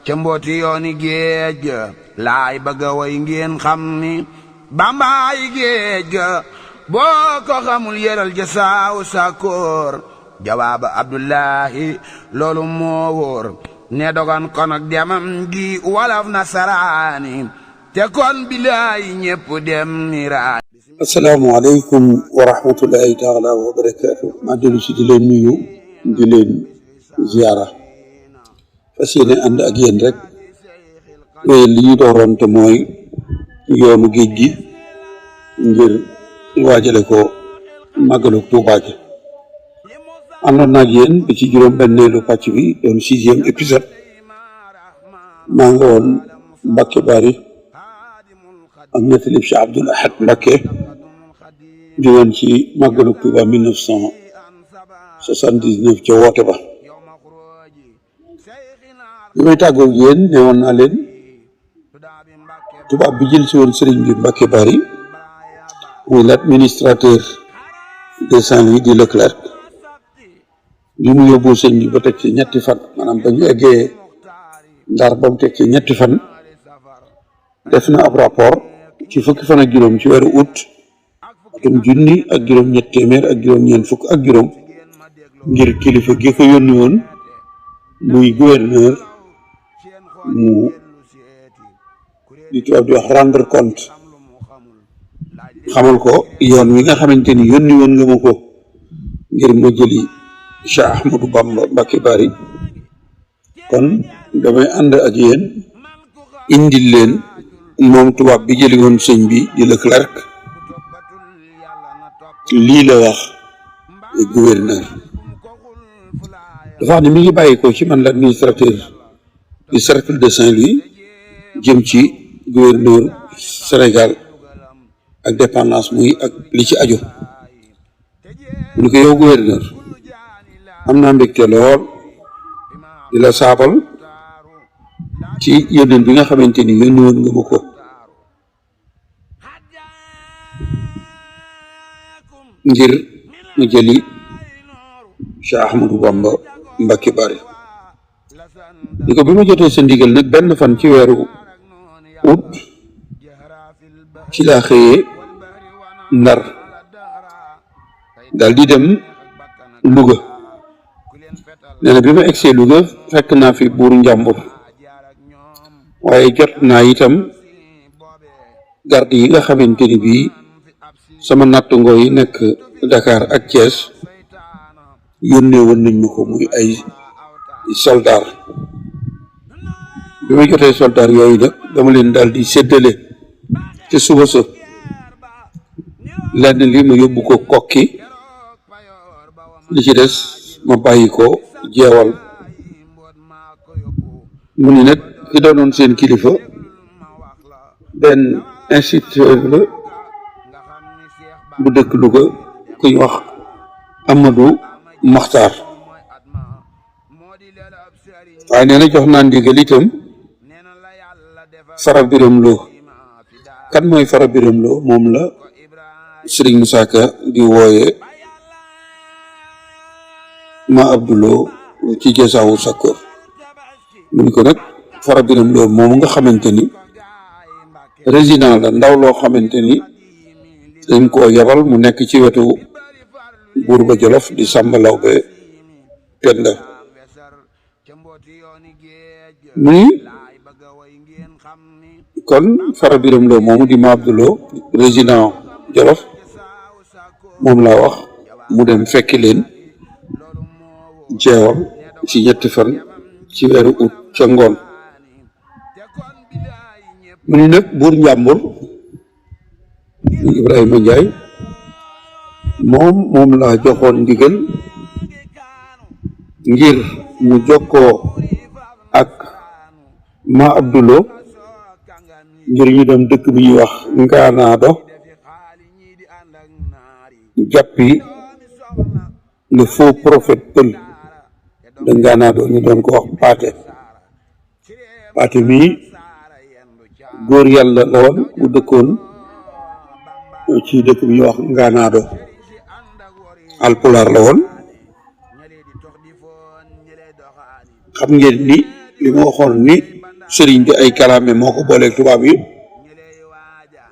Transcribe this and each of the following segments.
ca mbooti yooni géej ga laay bëgga way ngeen xam ni bambaay géej ga boo ko xamul yëral ja saaw sakkoor jawaaba abdullahi loolu moo wóor ne dogan kon ak demam gi walaf nasaraani te kon bilaay ñépp dem ni raay. assalaamu aleykum wa rahmatullahi taala wa barakaatu. maa dellu si di leen nuyu di leen ziyaara fas yéene ànd ak yéen rek wéyal li ñu dooroon te mooy yoonu géej gi ngir waajale ko màggalu Tuubaa gi. àndoon naa ak yéen ba ci juróom-benneelu pàcc bi doon 6e épisode maa nga woon Mbàkke Bari ak nettalib Cheikh Abdoul Ahad Mbàkke jógoon ci màggalu Tuubaa 1979 ca woote ba. bi may tàggoog yéen ne woon naa leen tubaab bi jël si woon sëriñ bi Mbàkke Bari muy l'administrateur de Saint-Louis di Leclerc bi mu yóbbu sëñ bi ba teg ci ñetti fan maanaam ba ñu eggee Ndar ba mu teg ci ñetti fan def na ab rapport ci fukki fan ak juróom ci weeru août atum junni ak juróom-ñett téeméer ak juróom-ñeent fukk ak juróom ngir kilifa gi ko yónni woon muy gouverneur mu di tubaab di wax rendre compte xamal ko yoon wi nga xamante ni yónni woon nga ma ko ngir ma jëli Cheikh Ahmadou Bamba Mbàkke Bari kon damay ànd ak yéen indil leen moom tubaab bi jëli woon sëñ bi di Leclerc lii la wax gouverneur dafa wax ne mi ngi bàyyi ko ci man l'administrateur du cercle de Saint-Louis jëm ci gouverneur Sénégal ak dépendance muy ak li ci aju mu ni ko yow gouverneur am naa mbégte lool di la saabal ci yónneen bi nga xamante ni yónni woon nga ma ko ngir ma jëli Cheikh Ahmadou Bamba Mbàkke Bari ni ko bi ma jotee sa ndigal nag benn fan ci weeru août ci laa xëyee Ndar daal di dem Louga nee na bi ma egsee Louga fekk naa fi buur Njàmbur waaye jot naa itam garde yi nga xamante ni bii sama nattangoo yi nekk Dakar ak Thiès yónnee woon nañ ma ko muy ay soldaar bi ma jotee soldaar yooyu nag dama leen daal di séddale ci suba sa lenn li ma yóbbu ko Kokki li ci des ma bàyyi ko Jeewal mu ni nag ki doonoon seen kilifa benn instituteur la bu dëkk Louga ku ñu wax Amadou Maxtaar waaye nee na jox naa ndigal itam Fara Biram Lo kan mooy Fara Biram Lo moom la Serigne Moussa Ka di wooye ma Abdulo ci Jasaawu Sakkoor mu ni ko nag Fara Biram Lo moom nga xamante ni résident la ndaw loo xamante ni dañ koo yabal mu nekk ci wetu buur ba Jolof di Sàmba Lawbe Penda mu ni kon Fara Biram Lo moomu di ma Abdulo résident Jolof moom laa wax mu dem fekki leen Jeewal ci ñetti fan ci weeru août ca ngoon mu ni nag buur Njàmbur Ibrahima Njaay moom laa joxoon ndigal ngir mu jokkoo ak ma Abdulo ngir ñu dem dëkk bi ñuy wax Ngaanaado jàppi le faux prophète Pël de Ngaanaado ñu doon ko wax Paate mii góor yàlla la woon bu dëkkoon ci dëkk bi ñuy wax Ngaanaado alpulaar la woon xam ngeen ni li ma waxoon ni sëriñ bi ay kalaame moo ko booleeg tubaab yi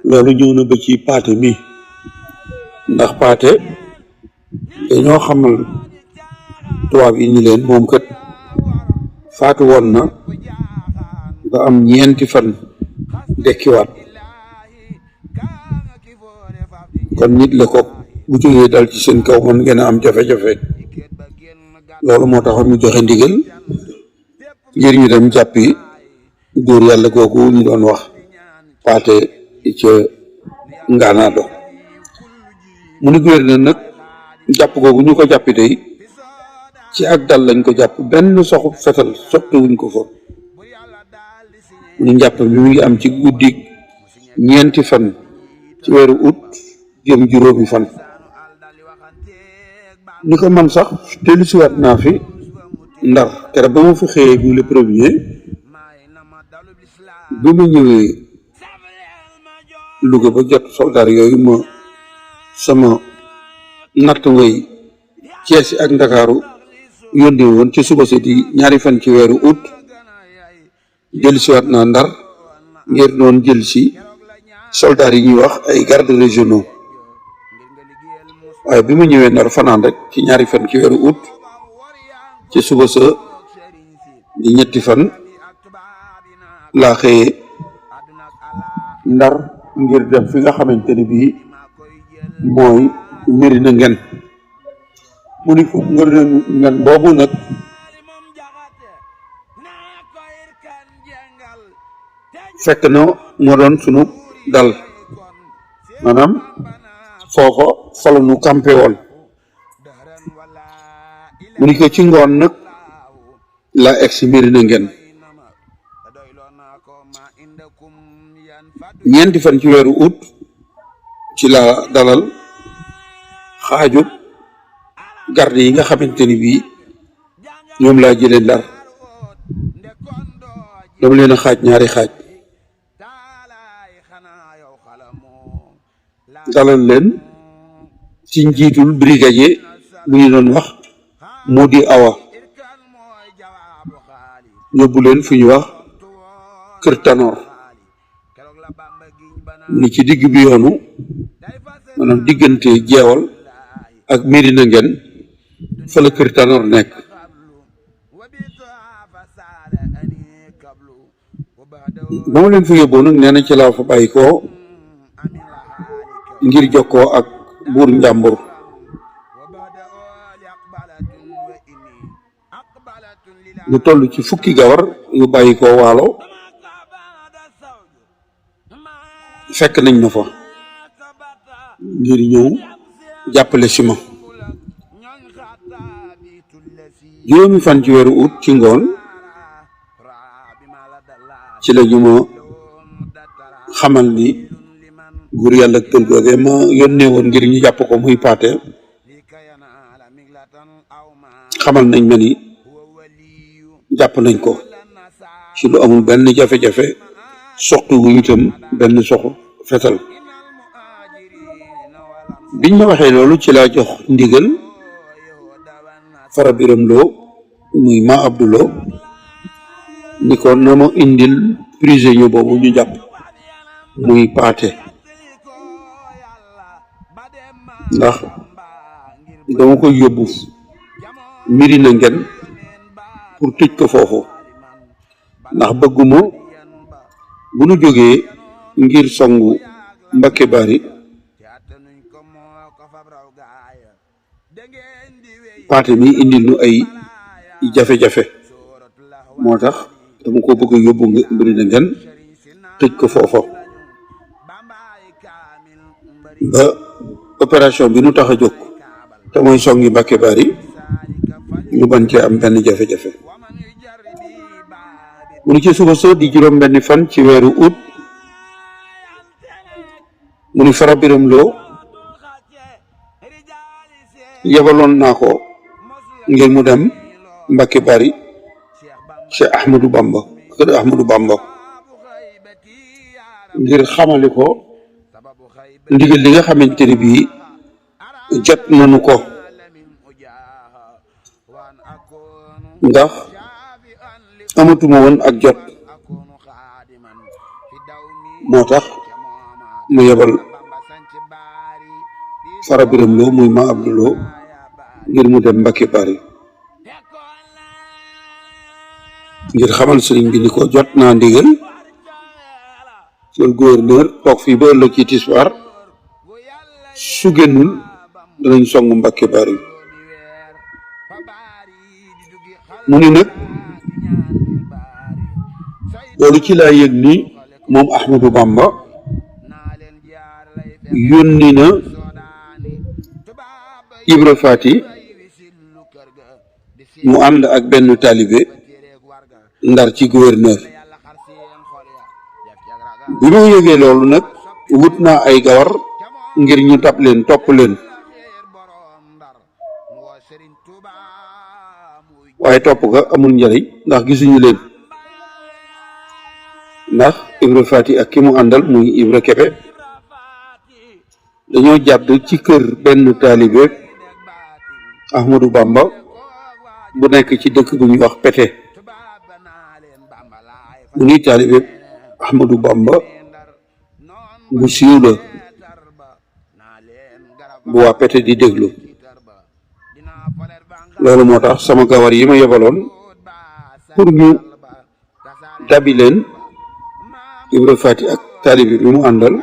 loolu ñëw na ba ci paate mi ndax paate dañoo xamal tubaab yi ni leen moom kat faatu woon na ba am 4 fan dekkiwaat kon nit la ko bu jógee dal ci seen kaw mën ngeen a am jafe-jafe loolu moo taxoon mu joxe ndigal ngir ñu dem jàppi góor yàlla googu ñu doon wax paate ca Ngaanaado mu ni gouverneur nag jàpp googu ñu ko jàppi tey ci ak dal lañ ko jàpp benn soxu fetal sottiwuñ ko fa mu ni njàpp bi mu ngi am ci guddi 4 fan ci weeru août jëm juróomi fan ni ko man sax dellusiwaat naa fi Ndar keroog ba ma fi xëyee bi le premier bi ma ñëwee Louga ba jot soldaar yooyu ma sama natt ngay Cees ak Ndakaaru yónnee woon ci suba si di 2 fan ci weeru août dellusiwaat naa Ndar ngir doon jël si soldaar yi ñuy wax ay gardes régionaux waaye bi ma ñëwee Ndar fanaan rek ci 2 fan ci weeru août ci suba sa di 2 fan laa xëyee Ndar ngir dem fi nga xamante ni bii mooy Médina Ngén mu ni ko Médina Ngén boobu nag fekk na moo doon sunu dal maanaam foofa fa la nu campé woon mu ni ko ci ngoon nag laa egg si Médina Ngén 4 fan ci weeru août ci la dalal xaaju garde yi nga xamante ni bii ñoom laa jëlee Ndar dama leen a xaaj 2 xaaj dalal leen ci njiitul brigadier bu ñu doon wax Modi Awa yóbbu leen fu ñu wax Kër Tanor ni ci digg bi yoonu maanaam diggante Jeewal ak Médina Ngén fa la Kër Tanor nekk ba ma leen fa yóbboo nag nee na ci laa fa bàyyi ko ngir jokkoo ak buur Njàmbur lu toll ci fukki gawar yu bàyyi ko Waalo fekk nañ ma fa ngir ñëw jàppale si ma 7 fan ci weeru août ci ngoon ci la ñu ma xamal ni góor yàlla ak tël googee ma yónnee woon ngir ñu jàpp ko muy paate xamal nañ ma ni jàpp nañ ko ci lu amul benn jafe-jafe soxtu wu itam benn soxu fetal biñ ma waxee loolu ci laa jox ndigal Fara Biram Lo muy ma Abdulo ni ko na ma indil prisonnier boobu ñu jàpp muy paate ndax dama koy yóbbu Médina Ngén pour tëj ko foofu ndax bëgguma bu nu jógee ngir songu Mbakke Bari paate mi indil nu ay jafe-jafe moo tax dama ko bëgg a yóbbu Médina Ngén tëj ko foofa ba opération bi nu tax a jóg te mooy songi Mbakke Bari ñu bañ cee am benn jafe-jafe mu ni ci suba soo di 7 fan ci weeru août mu ni Fara Biram Lo yebaloon naa ko ngir mu dem Mbakke Bari Cheikh Ahmadou Bamba kër Ahmadou Bamba ngir xamali ko ndigal li nga xamante ni bii jot nañu ko ndax amatuma woon ak jot moo tax mu yebal Fara Biram Lo muy ma Abdou Lo ngir mu dem Mbacke Bari ngir xamal sëriñ bi ni ko jot naa ndigal ci gouverneur toog fii ba ëllëg ci tisbaar su génnul danañ song Mbacke Bari mu ni nag loolu ci laa yëg ni moom Ahmadou Bamba yónni na Ibra Faati mu ànd ak benn taalibe Ndar ci gouverneur bi ma yëgee loolu nag wut naa ay gawar ngir ñu tab leen topp leen waaye topp ga amul njariñ ndax gisuñu leen ndax Ibra Faati ak ki mu àndal muy Ibra Kebe dañoo jàdd ci kër benn taalibe Ahmadou Bamba bu nekk ci dëkk bu ñuy wax Pété mu ni taalibe Ahmadou Bamba bu siiw la bu waa Pété di déglu loolu moo tax sama gawar yi ma yebaloon pour ñu dabi leen Ibra Faati ak taalibe bi mu àndal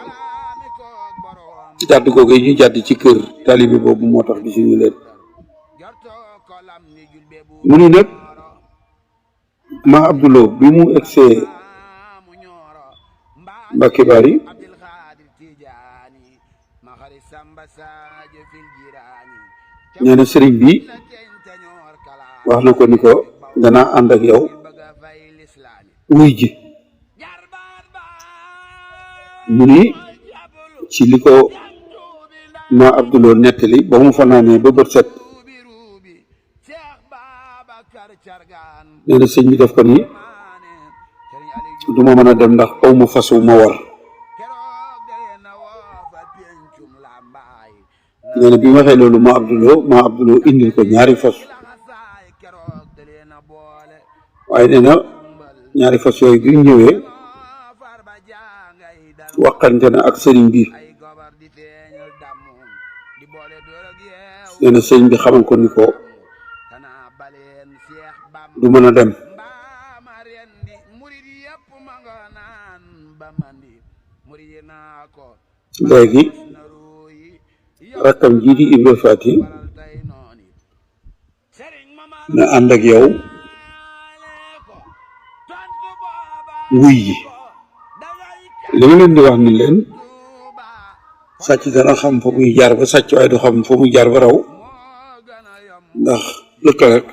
jàdd googu ñu jàdd ci kër taalibe boobu moo tax gisuñu leen mu ni nag ma Abdou Lo bi mu egsee Mbacke Bari nee na sëriñ bi wax na ko ni ko danaa ànd ak yow wuy ji mu ni ci li ko ma Abdou Lo nettali ba mu fanaanee ba bët set nee na sëñ bi def ko ni du ma mën a dem ndax aw ma fas wu ma war nee na bi ma waxee loolu ma Abdou Lo indil ko ñaari fas waaye nee na ñaari fas yooyu bi ñu ñëwee waxante na ak sëriñ bi nee na sëriñ bi xamal ko ni ko du mën a dem léegi rakkam jii di Ibra Faati na ànd ak yow wuy ji li ma leen di wax ni leen sàcc dana xam fa muy jaar ba sàcc waaye du xam fa muy jaar ba raw ndax lëkkalek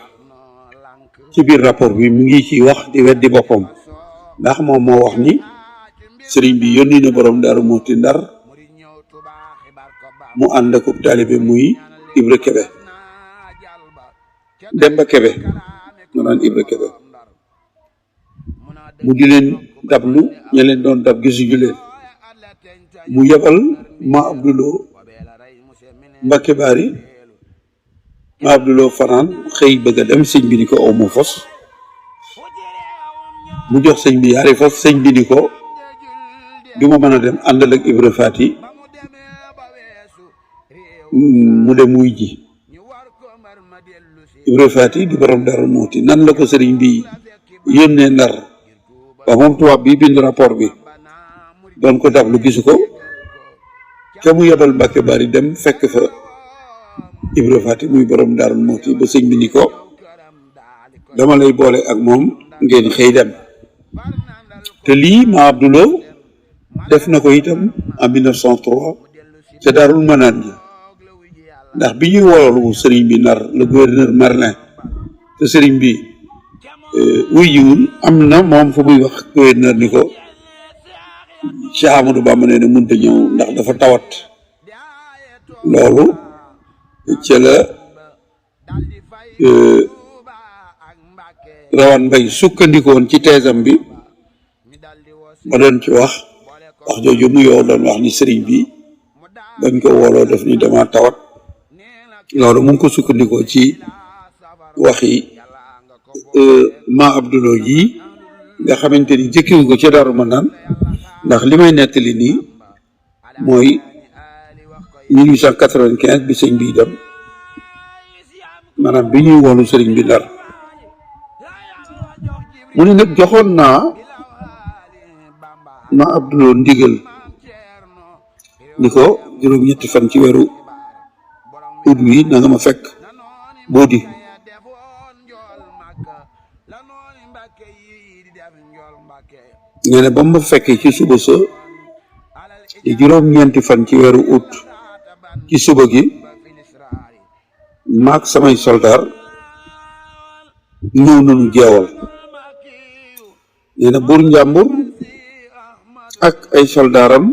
ci biir rapport bi mu ngi ci wax di weddi boppam ndax moom moo wax ni sëriñ bi yónni na borom Daaru Muxti Ndar mu ànd ak taalibe muy Ibra Kebe Demba Kebe nga naan Ibra Kebe mu di leen dablu ña leen doon dab gisuñu leen mu yebal ma Abdou Lo Mbacke Bari ma Abdou Lo fanaan xëy bëgg a dem sëñ bi ni ko aw ma fos mu jox sëñ bi yaari fos sëñ bi ni ko du ma mën a dem àndal ak Ibra Faati mu dem wuy ji Ibra Faati di borom Daaru Muxti nan la ko sëriñ bi yónnee Ndar ba moom tubaab bi bind rapport bi doon ko dablu gisu ko ca mu yebal Mbacke Bari dem fekk fa Ibra Faati muy borom Daaru Muxti ba sëñ bi ni ko dama lay boole ak moom ngeen xëy dem te lii ma Abdou Lo def na ko itam en 1903 ca Daarul Manaan ji ndax bi ñuy woolu sëriñ bi Ndar le gouverneur Merlin te sëriñ bi wuy jiwul am na moom fa muy wax gouverneur ni ko Cheikh Amadou Bamba nee na mënta ñëw ndax dafa tawat loolu ca la Rawane Mbaye sukkandikoon ci teesam bi ma doon ci wax jooju mu yow doon wax ni sëriñ bi bañ ko wooloo def ni dama tawat loolu mu ngi ko sukkandikoo ci waxi ma Abdou Lo ji nga xamante ni jëkkiwu ko ca Daaru Manaan ndax li may nettali nii mooy 1895 bi sëñ bi dem maanaam bi ñuy woolu sëriñ bi Ndar mu ne nag joxoon naa ma Abduloo ndigal ni ko juróom-ñetti fan ci weeru ut wi na nga ma fekk boodi nee na ba ma fekkee ci suba sa di juróom-ñeenti fan ci weeru ut ci suba gi maak samay soldaar ñëw nañu jeewal nee na buur njàmbur ak ay soldaaram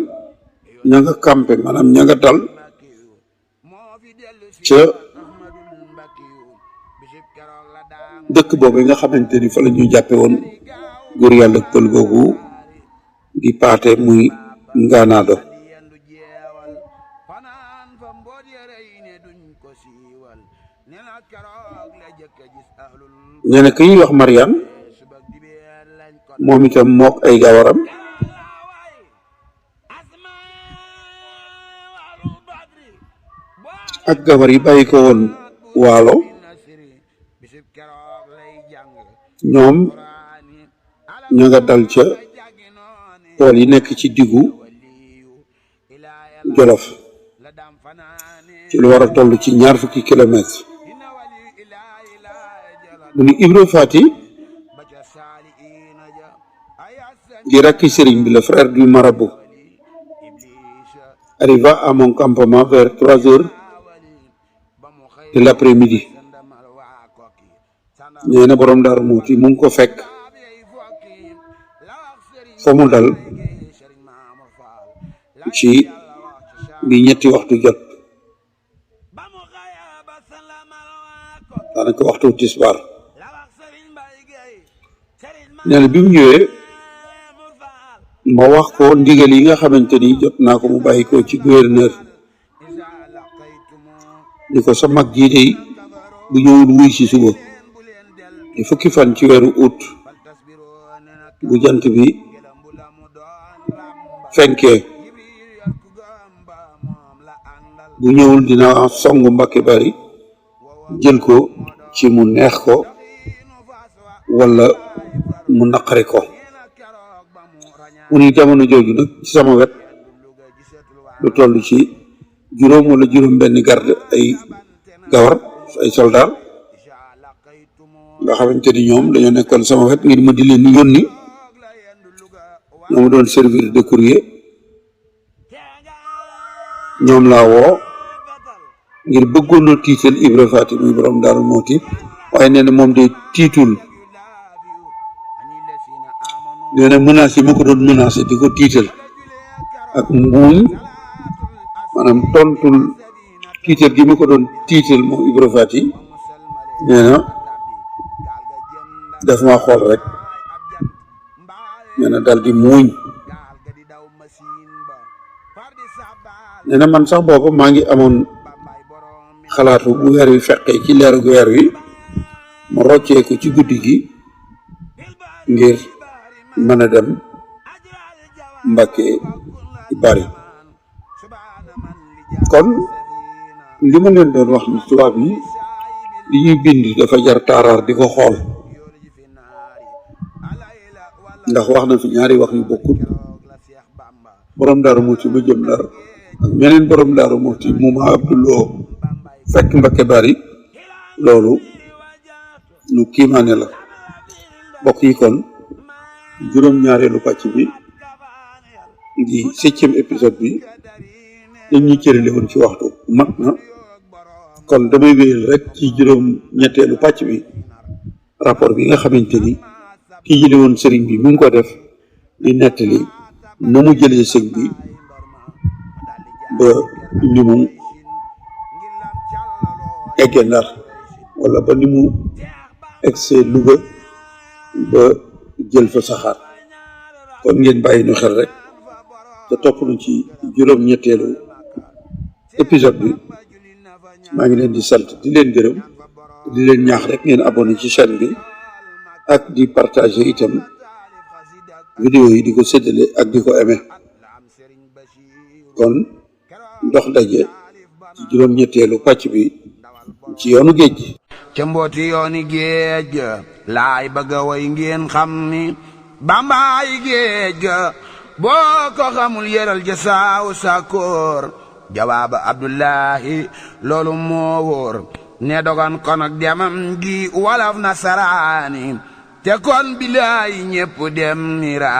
ña nga campé maanaam ña nga dal ca dëkk boobu nga xamante ni fa la ñu jàppe woon góor yàlla pël googu di paate muy ngaanaado nee na ki ñuy wax Mariam moom itam mook ay gawaram ak gawar yi bàyyi ko woon waalo ñoom ña nga dal ca tool yi nekk ci diggu Jolof ci lu war a toll ci 20 kilomètres mu ni Ibra Faty di rakki sëriñ bi le frère du marabout arriva à mon campement vers 3 heures de l'après-midi nee na borom Daaru Muxti mu ngi ko fekk fa mu dal ci bi ñetti waxtu jot daanaka waxtu tisbaar nee na bi mu ñëwee ma wax ko ndigal yi nga xamante ni jot naa ko mu bàyyi ko ci gouverneur ni ko sa mag jii de bu ñëwul wuy si suba di fukki fan ci weeru août bu jant bi fenkee bu ñëwul dina songu Mbàkke Bari jël ko ci mu neex ko wala mu naqari ko mu ni jamono jooju nag ci sama wet lu toll ci juróom wala juróom benn garde ay gawar ay soldat nga xamante ni ñoom dañoo nekkoon sama wet ngir ma di leen yónni ñoo ma doon servir de courrier ñoom laa woo ngir bëggoon na tiital Ibra Faty muy borom Daaru Muxti waaye nee na moom day tiitul nee na menace yi ma ko doon menacé di ko tiital ak muuñ maanaam tontul tiital gi ma ko doon tiital moom Ibra Faty nee na daf ma xool rek nee na dal di muuñ nee na man sax boobu maa ngi amoon xalaatu bu weer wi fekkee ci leeru weer wi ma roccee ko ci guddi gi ngir mën a dem Mbàkke Bari kon li ma leen doon wax ni tubaab yi li ñuy bind dafa jar taaraar di ko xool ndax wax na fi ñaari wax yu bokkut borom Daaru Muxti ba jëm Ndar ak meneen borom Daaru Muxti mu ma Abduloo fekk Mbàkke Bari loolu lu kiimaane la bokk yi kon juróom-ñaareelu pàcc bi di 7e épisode bi dañ ñu cërale woon ci waxtu mat na kon damay wéyal rek ci juróom-ñetteelu pàcc bi rapport bi nga xamante ni ki jële woon sëriñ bi mu ngi ko def di nettali na mu jëlee sëñ bi ba ni mu eggee Ndar wala ba ni mu egsee Louga ba jël fa saxaar kon ngeen bàyyi nu xel rek te topp nu ci juróom-ñetteelu épisode bi maa ngi leen di sant di leen gërëm di leen ñaax rek ngeen abonné ci chaîne bi ak di partager itam vidéo yi di ko séddale ak di ko aimé kon dox daje ci juróom-ñetteelu pàcc bi ci yoonu géej gi ca mbooti yooni géej ga laay bëgg a way ngeen xam ni bambaay géej ga boo ko xamul yëral ja saaw sakoor jawaaba abdullahi loolu moo wóor ne dogan kon ak demam gi walaf nasaraani te kon bilaay ñépp dem ni ra